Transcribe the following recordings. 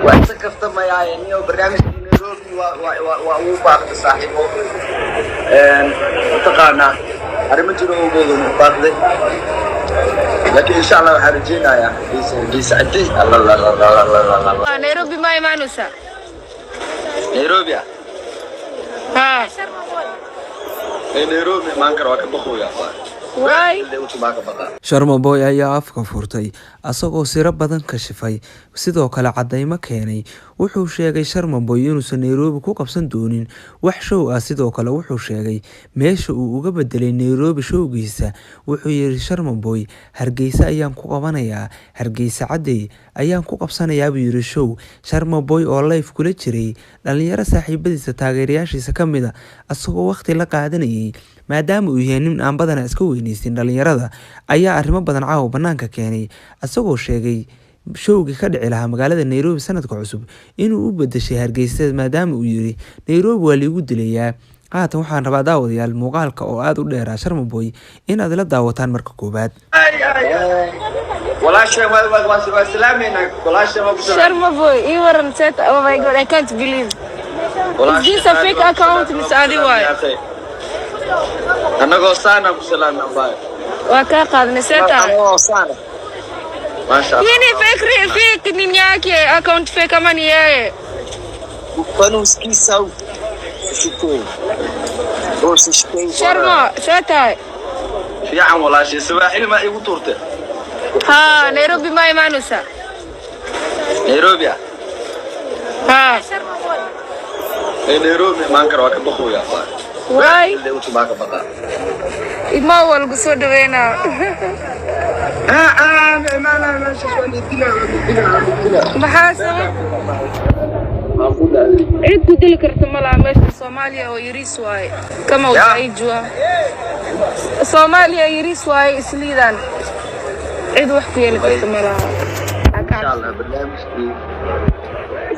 Waa iska kaftamayaaye niyo. Barnaamijka Nairobi waa ugu baaqday, saaxiibo. Mataqaanaa, arrimo jiro awgooda u baaqday, laakiin insha Allah waxaan rajeynayaa Hargeysa, Hargeysa cadey. Nairobi ma imaanaysaa? Nairobi ah? Ha. Ee, Nairobi imaan karo, waa ka baqooya. Waay. Baa ka baqaa. Sharma Boy ayaa afka furtay asagoo siro badan kashifay, sidoo kale cadaymo keenay. Wuxuu sheegay Sharma Boy inuusan Nairobi ku qabsan doonin wax show ah. Sidoo kale wuxuu sheegay meesha uu uga bedelay Nairobi showgiisa. Wuxuu yiri Sharma Boy, "Hargeysa ayaan ku qabanayaa, Hargeysa Cadey ayaan ku qabsanayaa," buu yiri show. Sharma Boy oo live kula jiray dhalinyaro saaxiibadiisa, taageerayaashiisa ka mid a, asagoo waqti la qaadanayay, maadaama uu yahay nin aan badanaa iska weyneysin dhalinyarada, ayaa arrimo badan caawa banaanka keenay, asagoo sheegay showgii ka dhici lahaa magaalada Nairobi sanadka cusub inuu u bedeshay Hargeysa, maadaama uu yiri, "Nairobi waa liigu dilayaa." Haatan waxaan rabaa, daawadayaal, muuqaalka oo aada u dheeraa Sharma Boy inaad la daawataan marka koowaad. Walaashay waa salaameynaa, walaashay waa ku salaam. Sharma Boy, ii waran set. Oh my God, I can't believe. Is this a fake account, Miss Adi waay? Annagoo saana ku salaamna baay. Waa kaa qaadnay, see tahay? Maasha Allah. Hii ni fake nini yake, account fake ama ni yeye? Kwani usikii sauti? Sisikii. Oh, sisikii. Sharma, see tahay? Fiican, walaashay. Sawaaxili ma igu tuurtay? Ha, Nairobi ma imaanaysaa? Nairobi ah? Ha. Ee, Nairobi imaan karo, waa ka baqooya. Waay. Baa ka baqaa. Ima waa lagu soo dhaweynaa. Meeshaas waa la dilaa, waa la dilaa, waa la dilaa. Maxaa sabab? Cid ku dili karta ma laha meesha. Soomaaliya oo yariis waaye, kama utaijua Soomaaliya yariis waaye, isliidaan cid wax ku yeeli karta ma laha. Insha Allah barnaamijkii.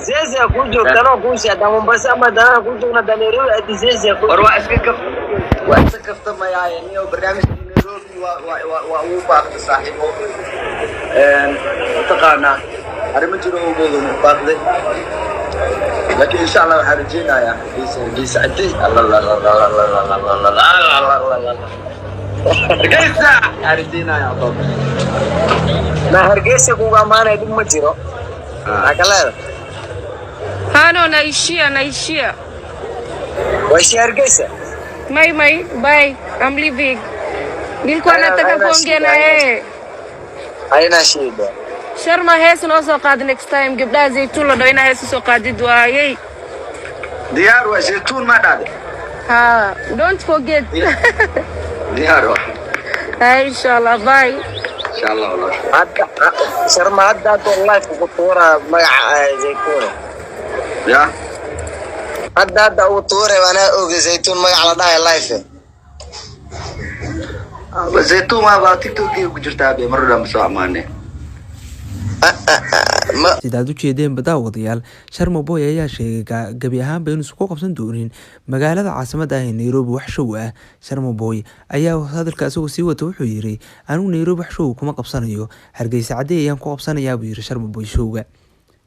Zeze kuu joogta, anoo kuu sheegta Mombasa ama danaha kuu joogna da Nairobi adi Zeze kuu. War waa iska kaftamayaaye niyo. Barnaamijkii Nairobi waa ugu baaqday, saaxiibo. Mataqaanaa, arrimo jiro awgooda u baaqday, laakiin insha Allah waxaan rajeynayaa Hargeysa, Hargeysa cadey. Hargeysa waxaan rajeynayaa. Na Hargeysa kugu amaanay, dhib ma jiro. Maxaa ka leedahay? Hano, naishia, naishia. Waishi Hargeysa? May, may, bye, I'm leaving. Nilikuwa Haina- nataka haina kuongea shida, na haina yeye. Haina shida. Sharma, hees noo soo qaad next time. Gabdhaha Zaytuun la dhaho inaa hees usoo qaadid waayey. Diyaar waa. Zaytuun ma dhahde? Ha, don't forget. Diyaar waa. Ha, insha Allah, bye. Insha Allah, walaasha. Hadda Sharma, hadda live ku tuura magaca Zaytuun. Ya. Hadda uu tuuray, anaa oge Zaytuun magaca la dhahay live. Zaytuun waa TikTok ku jirtaa be, mar dhan soo amaane. Ma Sidaad u jeedeenba, daawadayaal, Sharma Boy ayaa sheegay gebi ahaanba inuusan ku qabsan doonin magaalada caasimadda ah ee Nairobi wax show ah. Sharma Boy ayaa hadalka isagoo sii wata wuxuu yiri, "Anigu Nairobi wax show kuma qabsanayo, Hargeysa Cadey ayaan ku qabsanayaa," buu yiri Sharma Boy showga.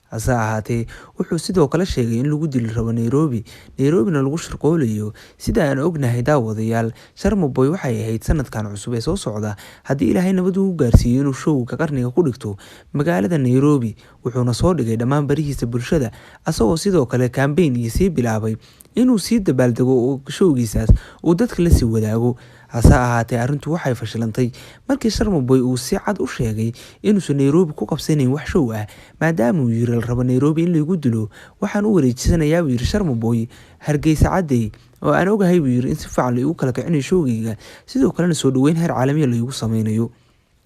Hase ahaatee wuxuu sidoo kale sheegay in lagu dili rabo Nairobi, Nairobina lagu shirqoolayo. Sida aan ognahay, daawadayaal, Sharma Boy waxay ahayd sanadkan cusub ee soo socda, haddii Ilaahay nabad ugu gaarsiiyo, inuu showga qarniga ku dhigto magaalada Nairobi. Wuxuuna soo dhigay dhammaan barihiisa bulshada, asagoo sidoo kale campaign iyo sii bilaabay inuu sii dabaaldego oo showgiisaas uu dadka la sii wadaago. Hase ahaatee arrintu waxay fashilantay markii Sharma Boy uu si cad u sheegay inuusan Nairobi ku qabsanayn wax show ah, maadaama uu yiri la rabo Nairobi in lagu dilo. "Waxaan u wareejisanayaa," buu yiri Sharma Boy, "Hargeysa Cadey oo aan ogahay," buu yiri, "in si fiican la igu kala kicinayo showgayga, sidoo kalena soo dhaweyn heer caalamiya la igu sameynayo."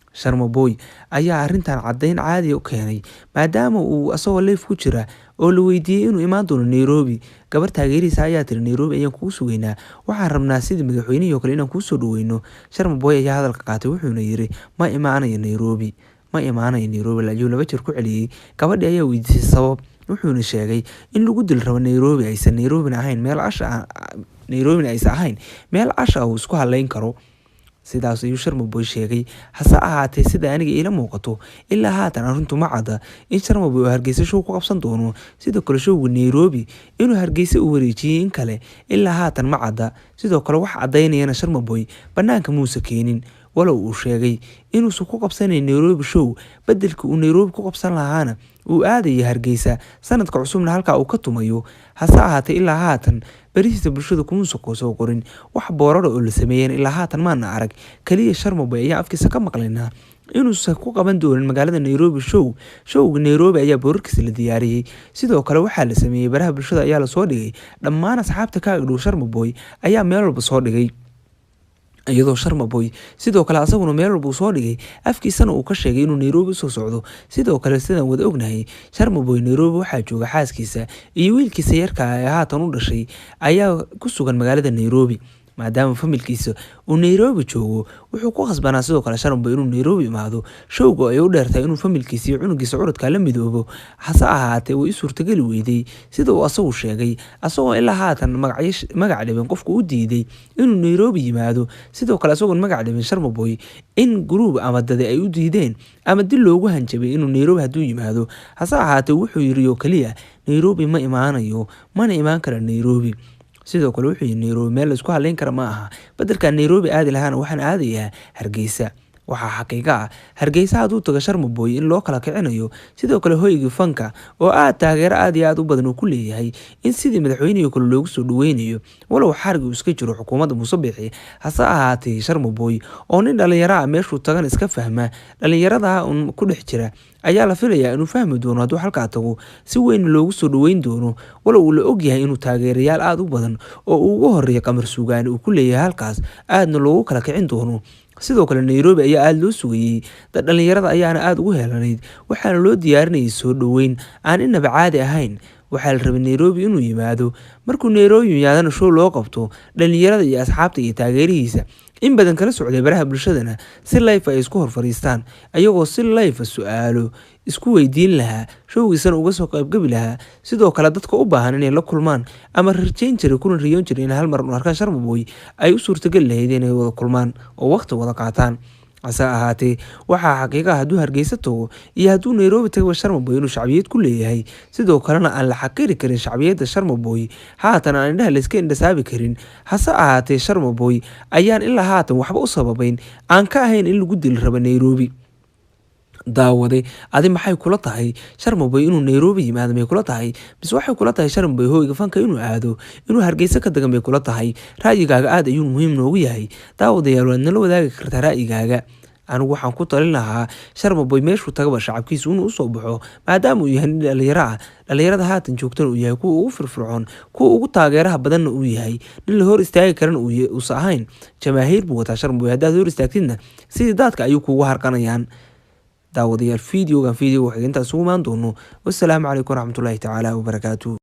Sharma Boy ayaa arrintan caddayn caadi u keenay, maadaama uu asagoo live ku jira oo la weydiiyey inuu imaan doono Nairobi. Gabar taageerihiisa ayaa tiri, "Nairobi ayaan kugu sugaynaa, waxaan rabnaa sidii madaxweynihii oo kale inaan kuu soo dhaweyno." Sharma Boy ayaa hadalka qaatay, wuxuuna yiri, "Ma imaanayo Nairobi, ma imaanayo Nairobi," ayuu laba jeer ku celiyey. Gabadhii ayaa weydiisay sabab, wuxuuna sheegay in lagu dili rabo Nairobi, aysan Nairobina ahayn meel casha ah, Nairobina aysan ahayn meel casha ah uu isku haleyn karo. Sidaas ayuu Sharma Boy sheegay. Hase ahaatee sida aniga iila muuqato ilaa haatan arrintu ma cadda in Sharma Boy uu Hargeysa show ku qabsan doono. Sidoo kale showga Nairobi inuu Hargeysa u wareejiyay in kale ilaa haatan ma cadda. Sidoo kale wax caddaynayana Sharma Boy bannaanka muusa keenin, walow uu sheegay inuusan ku qabsanayn Nairobi show, beddelka uu Nairobi ku qabsan lahaana uu aadayo Hargeysa sanadka cusubna halkaa uu ka tumayo. Hase ahaatee ilaa haatan barihiisa bulshada kumuusan soo qorin wax boorara oo la sameeyeen ilaa haatan maana arag. Kaliya Sharma Boy ayaa afkiisa ka maqlaynaa inuusan ku qaban doonin magaalada Nairobi show. Showga Nairobi ayaa boorarkiisa la diyaariyey. Sidoo kale waxaa la sameeyey baraha bulshada ayaa lasoo dhigay, dhammaan asxaabta ka agdhow Sharma Boy ayaa meel walba soo dhigay, iyadoo Sharma Boy sidoo kale asaguna meel walba uu soo dhigay, afkiisana uu ka sheegay inuu Nairobi usoo socdo. Sidoo kale sidaan wada ognahay Sharma Boy Nairobi waxaa jooga xaaskiisa iyo wiilkiisa yarka ee haatan u dhashay ayaa ku sugan magaalada Nairobi. Maadaama familkiisa uu Nairobi joogo, wuxuu ku khasbanaa sidoo kale Sharma Boy inuu Nairobi imaado showga ay u dheertahay inuu familkiisa iyo cunugiisa curadka la midoobo. Hase ahaatee way u suurtageli weyday sida uu asagu sheegay, asagoo ilaa haatan magac dhibin qofku u diiday inuu Nairobi yimaado. Sidoo kale asagoon magac dhibin Sharma Boy in gruub ama dade ay u diideen ama dil loogu hanjabay inuu Nairobi hadduu yimaado. Hase ahaatee wuxuu yiri oo kaliya Nairobi ma imaanayo, mana imaan kara Nairobi. Sidoo kale wuxuu yiri Nairobi meel la isku halayn kara ma aha, beddelka Nairobi aadi lahaana waxaan aadayaa Hargeysa. Waxaa xaqiiqo ah Hargeysa hadduu tago Sharma Boy in loo kala kicinayo. Sidoo kale hoygii fanka oo aad taageero aad iyo aad u badan uu ku leeyahay in sidii madaxweynihii kale loogu soo dhaweynayo, walow xarigi uu iska jiro xukuumadda Muuse Biixi. Hase ahaatee Sharma Boy oo nin dhalinyaro ah meeshuu tagan iska fahma, dhalinyarada un ku dhex jira ayaa la filayaa inuu fahmi doono hadduu halkaa tago si weyn loogu soo dhaweyn doono, walow uu la ogyahay inuu taageerayaal aad u badan oo uu ugu horeeyo Qamar Suugaani uu ku leeyahay halkaas, aadna loogu kala kicin doono. Sidoo kale Nairobi ayaa aad loo sugayey, dad dhalinyarada ayaana aad ugu helanayd, waxaana loo diyaarinayay soo dhaweyn aan inaba caadi ahayn. Waxaa la rabay Nairobi inuu yimaado, markuu Nairobi yimaadana show loo qabto dhalinyarada iyo asxaabta iyo taageerihiisa in badan kala socday baraha bulshadana si live ay isku hor fariistaan, ayagoo si live su'aalo isku weydiin lahaa, showgiisana uga soo qaybgabi lahaa. Sidoo kale dadka u baahan inay la kulmaan ama rajayn jiray kuna riyoon jiray in hal mar u arkaan Sharma Boy ay u suurtagali lahayd inay wada kulmaan oo waqti wada qaataan. Hase ahaatee waxaa xaqiiqo ah hadduu Hargeysa tago iyo hadduu Nairobi tagaba Sharma Boy inuu shacbiyad ku leeyahay. Sidoo kalena aan la xaqiri karin shacbiyadda Sharma Boy, haatan aan indhaha la iska indhasaabi karin. Hase ahaatee Sharma Boy ayaan ilaa haatan waxba u sababayn aan ka ahayn in lagu dili rabo Nairobi. Daawade, adi maxay kula tahay Sharma Boy inuu Nairobi yimaado? May kula tahay mise waxay kula tahay Sharma Boy hoyga fanka inuu aado, inuu Hargeysa ka dagan bay kula tahay? Ra'yigaaga aad ayuu muhiim noogu yahay. Daawadayaal, waad nala wadaagi kartaa ra'yigaaga. Anigu waxaan ku talin lahaa Sharma Boy meeshuu tagaba shacabkiisu inuu usoo baxo, maadaama uu yahay nin dhalinyaro ah, dhalinyarada haatan joogtana uu yahay kuwa ugu firfircoon, kuwa ugu taageeraha badanna uu yahay, nin la hor istaagi karana uusan ahayn. Jamaahiir buu wataa Sharma Boy, haddaad hor istaagtidna sidii daadka ayuu kuugu harqanayaan. Daawadayaal, fiidiyogan fiidiyoga waxay intaas ugu imaan doono. Wassalaamu calaykum waraxmatullaahi tacaala wabarakaatuh.